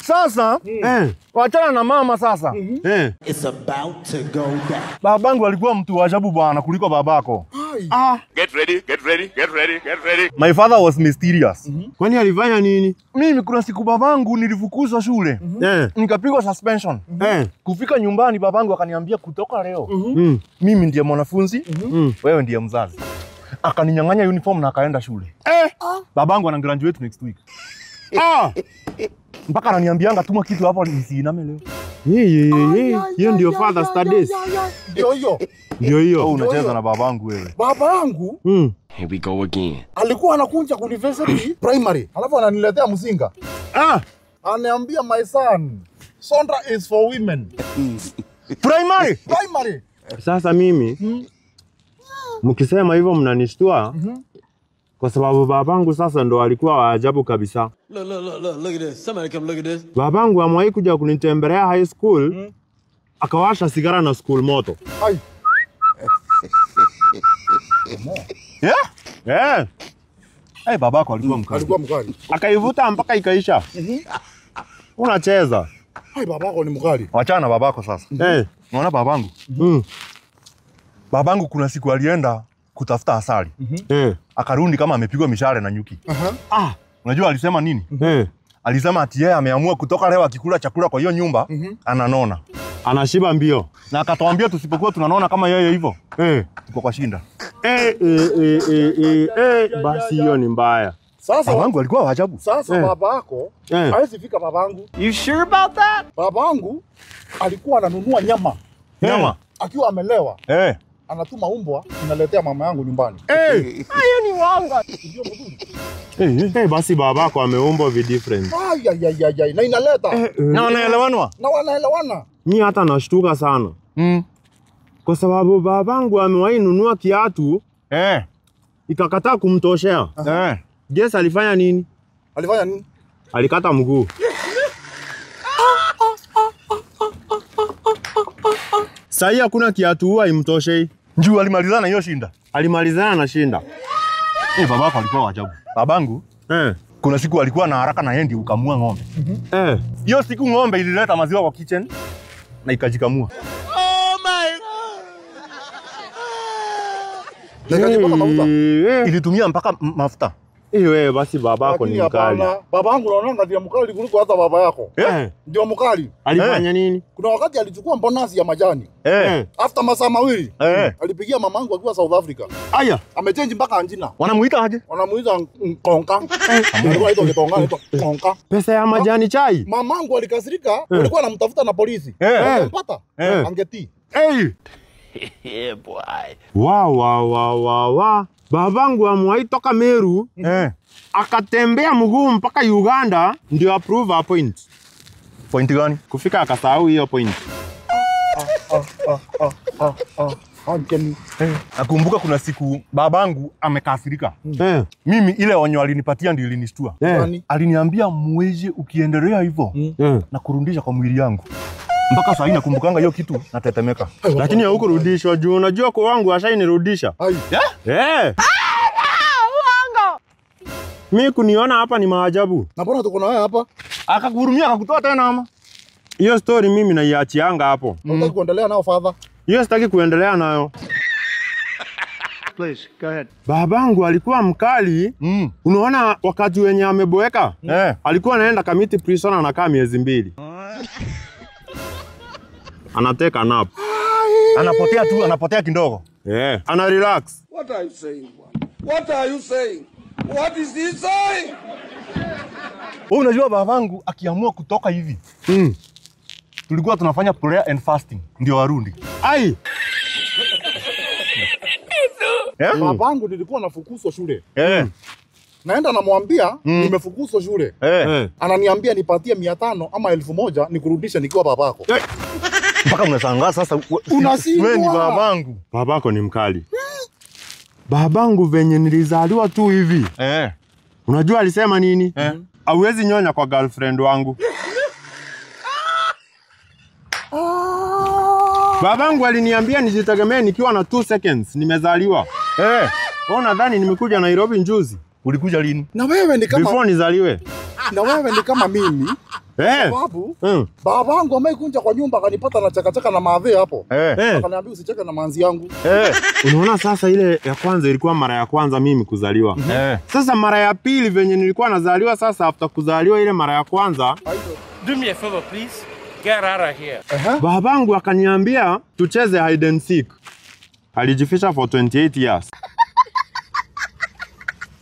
Sasa wachana na mama sasa. It's about to go down. Babangu alikuwa mtu wa ajabu bwana kuliko babako. Get ready, get ready, get ready, get ready. My father was mysterious. Kwani alifanya nini? Mimi kuna siku babangu nilifukuzwa shule. Nikapigwa suspension. Kufika nyumbani babangu akaniambia kutoka leo. Mimi ndiye mwanafunzi, wewe ndiye mzazi. Akaninyang'anya uniform na akaenda shule. Babangu ana graduate next week. Mpaka ananiambianga tuma kitu hapo nisiiname leo. Hiyo ndio father studies. Ndio hiyo. Ndio hiyo. Unacheza na babangu wewe. Babangu Here we go again. Alikuwa anakunja university primary. Alafu ananiletea mzinga. Ananiambia my son, Sondra is for women. Primary. Primary. Sasa mimi mkisema hivyo mnanishtua. Kwa sababu babangu sasa ndo alikuwa wa ajabu kabisa. Look, look, look, look, look at this. Somebody come look at this. Babangu amewahi kuja kunitembelea high school. Akawasha sigara na school moto. Ai. Yeah? Yeah. Hey, babako alikuwa mkali. Alikuwa mkali. Akaivuta mpaka ikaisha. Unacheza. Ai, babako ni mkali. Wachana na babako sasa. Unaona babangu? Babangu kuna siku alienda kutafuta asali. Akarudi kama amepigwa mishale na nyuki. Unajua alisema nini? Alisema ati yeye ameamua kutoka leo akikula chakula kwa hiyo nyumba ananona. Anashiba mbio. Na akatuambia tusipokuwa tunanona kama yeye hivyo, tuko kwa shinda. Basi hiyo ni mbaya. Sasa babangu alikuwa wa ajabu. Sasa babako hawezi fika babangu. You sure about that? Babangu alikuwa ananunua nyama. Nyama akiwa amelewa. Anatuma umbwa inaletea mama yangu nyumbani. Hayo ni uongo. Ndio mzuri. Basi babako ameumbwa vi different. Ai ai ai ai, na inaleta. Na wanaelewanwa. Na wanaelewana. Mimi hata nashtuka sana. Kwa sababu babangu amewahi nunua kiatu. Ikakataa kumtoshea. Guess alifanya nini? Alifanya nini? Alikata mguu. Sasa hakuna kiatu huwa imtoshei. Njoo alimalizana hiyo shinda. Alimalizana na shinda. Babako alikuwa wa ajabu. Babangu kuna siku alikuwa na haraka na yeye ndiye ukamua ng'ombe. Hiyo siku ng'ombe ilileta maziwa kwa kitchen na ikajikamua. Oh my God. Ikajipaka mafuta. Ilitumia mpaka mafuta. Wewe basi babako ni mkali. Babangu naona ndio mkali kuliko hata baba yako. Ndio mkali. Alifanya nini? Kuna wakati alichukua mbonasi ya majani. After masaa mawili alipigia mamangu akiwa South Africa. Aya, amechange mpaka jina. Wanamuita aje? Wanamuita Nkonka. Alikuwa anaitwa Kitonga, anaitwa Nkonka. Pesa ya majani chai. Mamangu alikasirika, alikuwa anamtafuta na polisi. Akampata. Angetii. Yeah, boy. Wa wa wa wa wa. Babangu amewahi toka Meru. Akatembea mguu mpaka Uganda ndio approve a point. Point gani? Kufika akasahau hiyo point. Nakumbuka kuna siku babangu amekasirika. Mimi ile onyo alinipatia ndio ilinishtua. Aliniambia mwezi ukiendelea hivyo na kurudisha kwa mwili yangu. Mpaka sasa nakumbukanga hiyo kitu natetemeka. Lakini haukurudishwa juu unajua kwa wangu ashainirudisha. Uongo. Mimi kuniona hapa ni maajabu. Na mbona tuko na wewe hapa? Akakuhurumia akakutoa tena ama? Hiyo story mimi naiachianga hapo. Unataka kuendelea nao father? Hiyo sitaki kuendelea nayo. Please, go ahead. Babangu alikuwa mkali. Unaona wakati wenye ameboeka? Alikuwa anaenda Kamiti prison anakaa miezi 2. Anateka nap. Anapotea tu, anapotea kidogo. Ana relax. What are you saying? What are you saying? What is he saying? Wewe unajua babangu akiamua kutoka hivi. Tulikuwa tunafanya prayer and fasting ndio warundi. Ai. Babangu nilikuwa nafukuzwa shule. Naenda namwambia nimefukuzwa shule. Ananiambia nipatie 500 ama 1000 nikurudishe nikiwa babako. Mpaka unashangaa sasa wewe ni babangu. Babako ni mkali. Babangu venye nilizaliwa tu hivi. Unajua alisema nini? Hauwezi nyonya kwa girlfriend wangu. Babangu aliniambia nijitegemee nikiwa na 2 seconds nimezaliwa. Wewe unadhani nimekuja Nairobi njuzi? Ulikuja lini? Na wewe ni kama before nizaliwe. Na wewe ni kama mimi. Sababu babangu ameikunja kwa nyumba akanipata na chakachaka na maadhe hapo. Akaniambia usicheke na manzi yangu. Unaona sasa ile ya kwanza ilikuwa mara ya kwanza mimi kuzaliwa. Sasa mara ya pili venye nilikuwa nazaliwa sasa after kuzaliwa ile mara ya kwanza. Do me a favor please. Get out of here. Babangu akaniambia tucheze hide and seek. Alijificha for 28 years.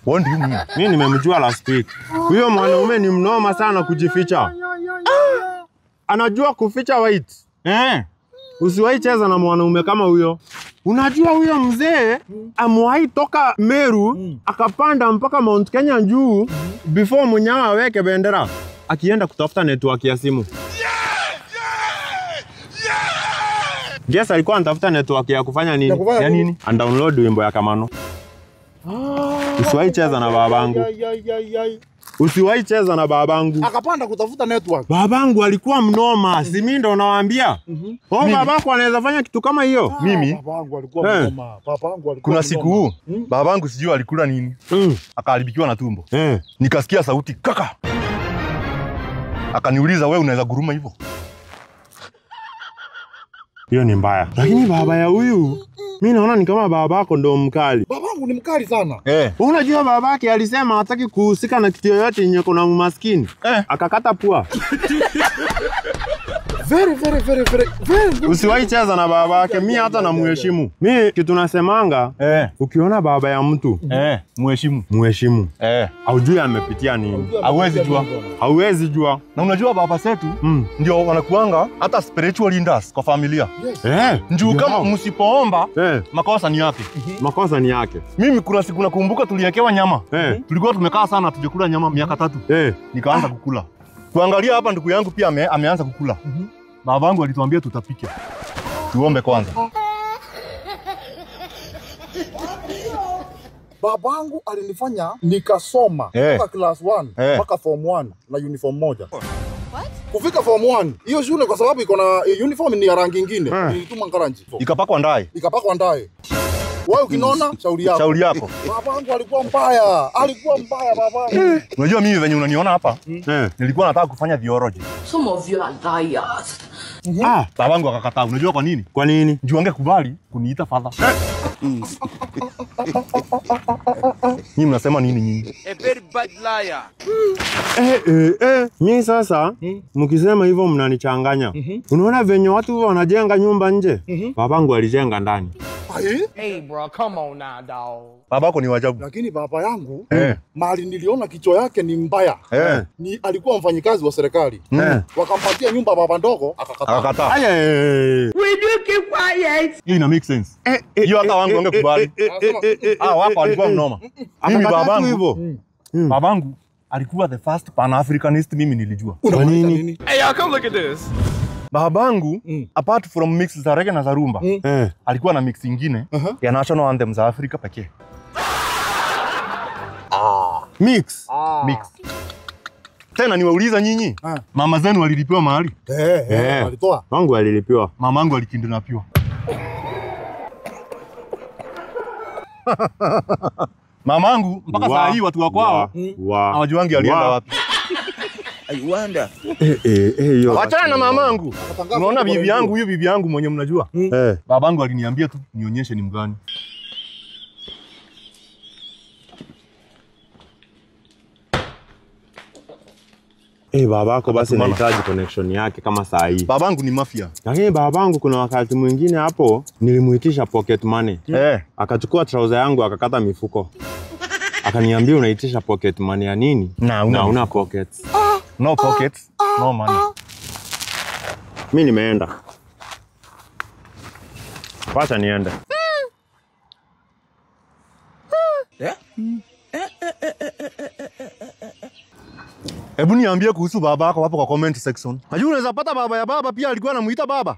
What do you mean? Mimi nimemjua last week. Huyo mwanaume ni mnoma sana kujificha. Anajua kuficha white. Usiwahi cheza na mwanaume kama huyo. Unajua huyo mzee amewahi toka Meru akapanda mpaka Mount Kenya juu before mwenyewe aweke bendera akienda kutafuta network ya simu. Guess alikuwa anatafuta network ya kufanya nini? Ya nini? And download wimbo ya Kamano. Usiwahi cheza na babangu. Usiwahi cheza na babangu. Akapanda kutafuta network. Babangu alikuwa mnoma, si mimi ndo nawaambia. Oh, babako anaweza fanya kitu kama hiyo. Mimi babangu alikuwa mnoma. Babangu alikuwa kuna siku babangu sijui alikula nini. Akaharibikiwa na tumbo. Nikasikia sauti kaka. Akaniuliza wewe unaweza guruma hivyo? Hiyo ni mbaya. Lakini baba ya huyu mimi naona ni kama babako ndo mkali. Babangu ni mkali sana. Unajua babake alisema hataki kuhusika na kitu yoyote yenye kuna umaskini. Akakata pua. Very very very very very. Usiwahi cheza na babake, mimi hata namuheshimu. Mimi kitu nasemanga, ukiona baba ya mtu, muheshimu. Muheshimu. Haujui amepitia nini. Hauwezi jua. Hauwezi jua. Na unajua baba zetu ndio wanakuanga hata spiritual leaders kwa familia. Yes. Njoo kama msipoomba makosa ni yake. Makosa ni yake. Mimi kuna siku nakumbuka tuliekewa nyama. Tulikuwa tumekaa sana tujakula nyama miaka 3. Nikaanza kukula. Kuangalia hapa ndugu yangu pia ameanza kukula. Babangu alituambia tutapika. Tuombe kwanza. Babangu alinifanya nikasoma kutoka class 1 mpaka form 1 na uniform moja. What? Kufika form 1, hiyo shule kwa sababu iko na uniform ni ya rangi nyingine, nilituma ngaranji. Ikapakwa ndai. Ikapakwa ndai. Wewe ukinona shauri yako. Shauri yako. Babangu alikuwa mbaya. Alikuwa mbaya babangu. Unajua mimi venye unaniona hapa, nilikuwa nataka kufanya theology. Some of you are liars. Babangu akakataa. Unajua kwa nini? Kwa nini? Juu angekubali kuniita father. Nyinyi mnasema nini nyinyi? A very bad liar. Mimi sasa mkisema hivyo mnanichanganya. Unaona venye watu wanajenga nyumba nje? Babangu alijenga ndani. Hey bro, come on now dog. Babako ni wajabu. Lakini baba yangu mali niliona kichwa yake ni mbaya. Ni alikuwa mfanyikazi wa serikali. Wakampatia nyumba baba ndogo akakataa. Akakataa. Will you keep quiet? Hiyo ina make sense. Hiyo hata wangu wangekubali. Wako alikuwa mnoma. Mimi babangu hivyo. Babangu alikuwa the first pan-Africanist mimi nilijua. Kwa nini? Hey y'all, come look at this. Babangu apart from mix za reggae na za rumba, alikuwa na mix ingine ya national anthem za Afrika pekee. Mix. Mix. Tena niwauliza nyinyi, mama zenu walilipiwa mahali? Walitoa. Wangu alilipiwa. Mamangu alikidnapiwa. Mamangu mpaka saa hii watu wa kwao hawajuangi alienda wapi. I wonder. Wachana na mamangu. Unaona bibi yangu, huyu bibi yangu mwenye mnajua. Babangu aliniambia tu nionyeshe ni mgani. Babako basi nahitaji connection yake kama saa hii. Babangu ni mafia. Lakini babangu kuna wakati mwingine hapo nilimuitisha pocket money. Akachukua trouser yangu akakata mifuko. Akaniambia unaitisha pocket money ya nini? Na una pockets. No pockets, no money. Mimi nimeenda. Wacha niende. Hebu niambie kuhusu baba yako hapo kwa comment section. Najua unaweza pata baba ya baba pia alikuwa anamuita baba.